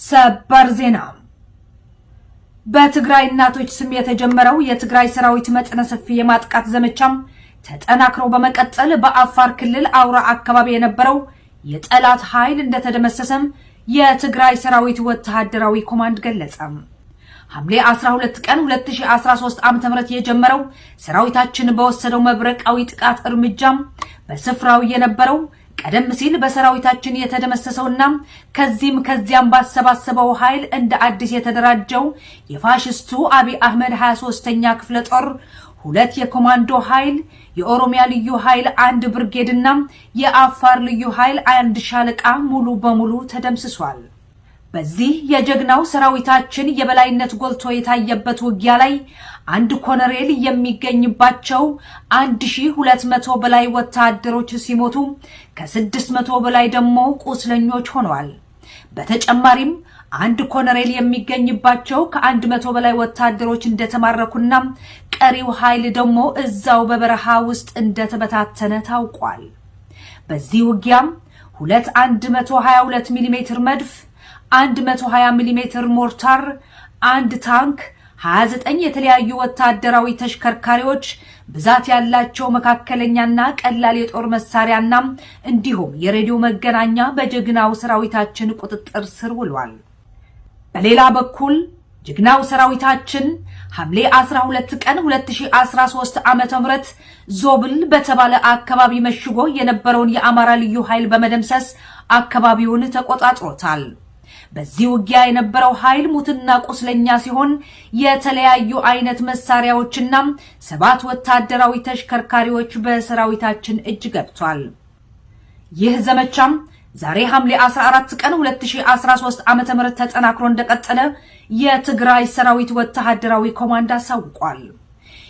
ሰበር ዜና። በትግራይ እናቶች ስም የተጀመረው የትግራይ ሰራዊት መጠነ ሰፊ የማጥቃት ዘመቻም ተጠናክሮ በመቀጠል በአፋር ክልል አውራ አካባቢ የነበረው የጠላት ኃይል እንደተደመሰሰም የትግራይ ሰራዊት ወታደራዊ ኮማንድ ገለጸ። ሐምሌ 12 ቀን 2013 ዓ.ም የጀመረው ሰራዊታችን በወሰደው መብረቃዊ ጥቃት እርምጃም በስፍራው የነበረው ቀደም ሲል በሰራዊታችን የተደመሰሰውና ከዚህም ከዚያም ባሰባሰበው ኃይል እንደ አዲስ የተደራጀው የፋሽስቱ አብይ አህመድ 23ኛ ክፍለ ጦር ሁለት የኮማንዶ ኃይል፣ የኦሮሚያ ልዩ ኃይል አንድ ብርጌድና የአፋር ልዩ ኃይል አንድ ሻለቃ ሙሉ በሙሉ ተደምስሷል። በዚህ የጀግናው ሰራዊታችን የበላይነት ጎልቶ የታየበት ውጊያ ላይ አንድ ኮሎኔል የሚገኝባቸው 1200 በላይ ወታደሮች ሲሞቱ ከ600 በላይ ደግሞ ቁስለኞች ሆነዋል። በተጨማሪም አንድ ኮሎኔል የሚገኝባቸው ከ100 በላይ ወታደሮች እንደተማረኩና ቀሪው ኃይል ደግሞ እዛው በበረሃ ውስጥ እንደተበታተነ ታውቋል። በዚህ ውጊያም ሁለት 122 ሚሜ መድፍ፣ 120 ሚሜ ሞርታር፣ አንድ ታንክ፣ 29 የተለያዩ ወታደራዊ ተሽከርካሪዎች፣ ብዛት ያላቸው መካከለኛና ቀላል የጦር መሳሪያና እንዲሁም የሬዲዮ መገናኛ በጀግናው ሰራዊታችን ቁጥጥር ስር ውሏል። በሌላ በኩል ጀግናው ሰራዊታችን ሐምሌ 12 ቀን 2013 ዓ.ም ዞብል በተባለ አካባቢ መሽጎ የነበረውን የአማራ ልዩ ኃይል በመደምሰስ አካባቢውን ተቆጣጥሮታል። በዚህ ውጊያ የነበረው ኃይል ሙትና ቁስለኛ ሲሆን የተለያዩ አይነት መሳሪያዎችና 7 ወታደራዊ ተሽከርካሪዎች በሰራዊታችን እጅ ገብቷል። ይህ ዘመቻም ዛሬ ሐምሌ 14 ቀን 2013 ዓ.ም ተጠናክሮ እንደቀጠለ የትግራይ ሰራዊት ወታደራዊ ኮማንድ አሳውቋል።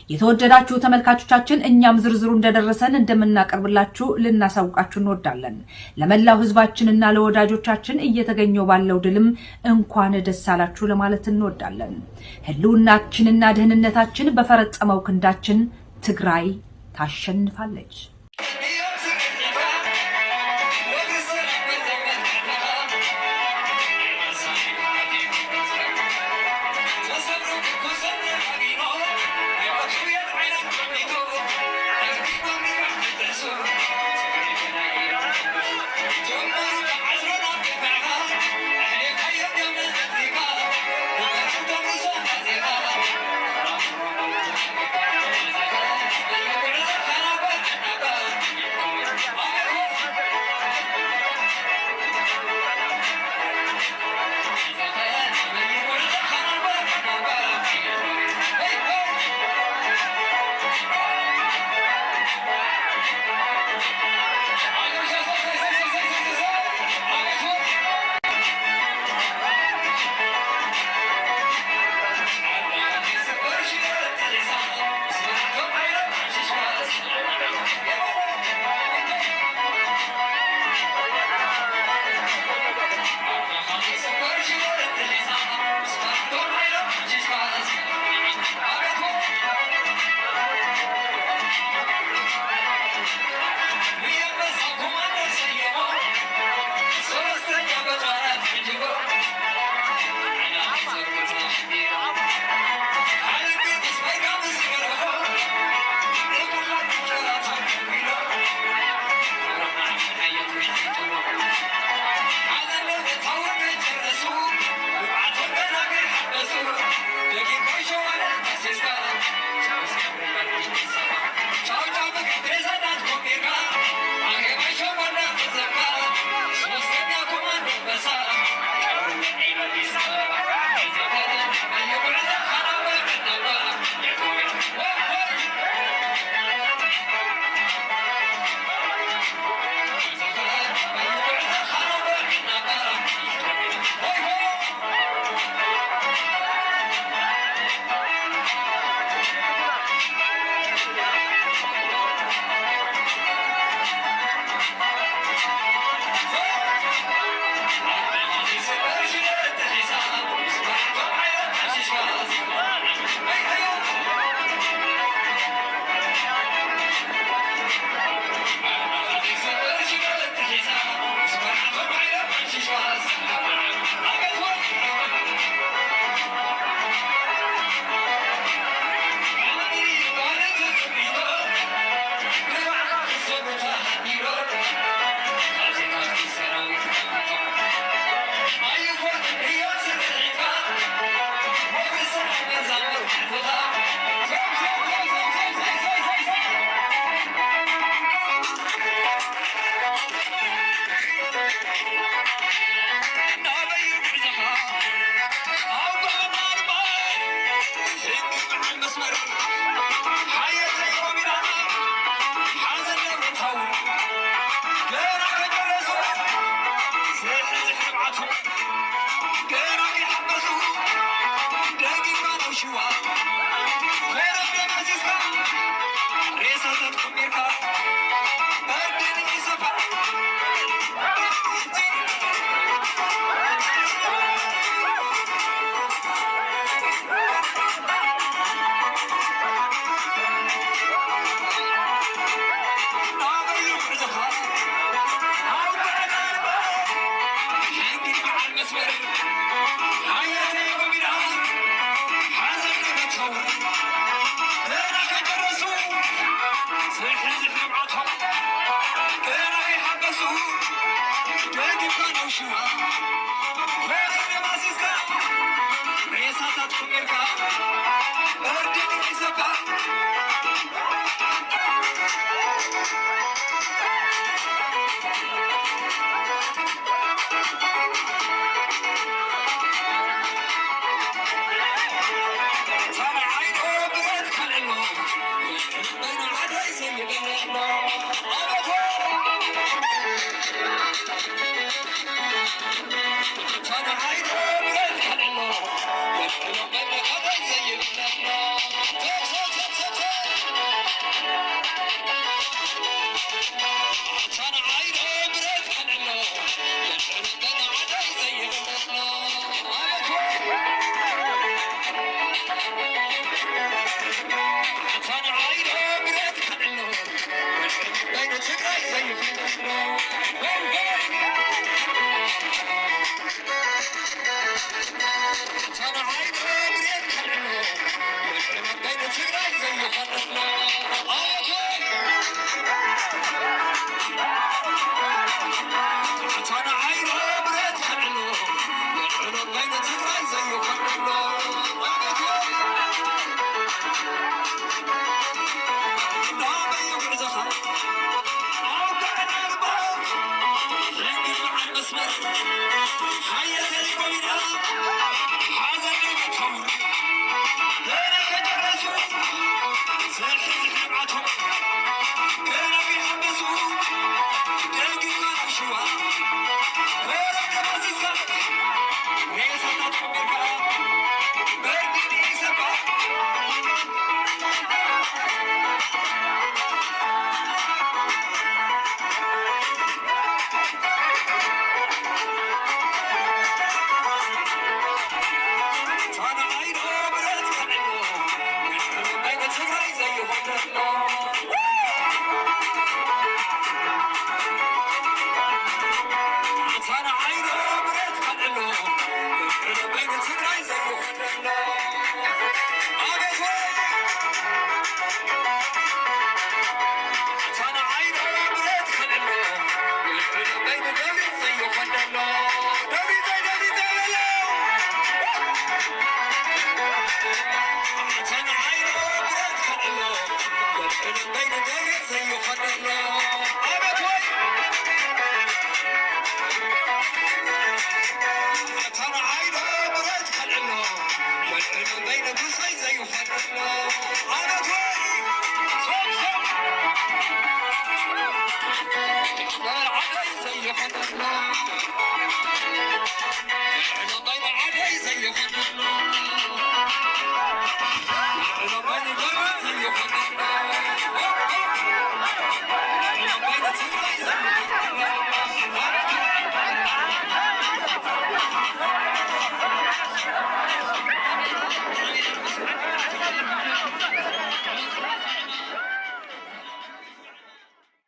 የተወደዳችሁ ተመልካቾቻችን፣ እኛም ዝርዝሩ እንደደረሰን እንደምናቀርብላችሁ ልናሳውቃችሁ እንወዳለን። ለመላው ሕዝባችንና ለወዳጆቻችን እየተገኘው ባለው ድልም እንኳን ደስ አላችሁ ለማለት እንወዳለን። ህልውናችንና ደህንነታችን በፈረጠመው ክንዳችን፣ ትግራይ ታሸንፋለች።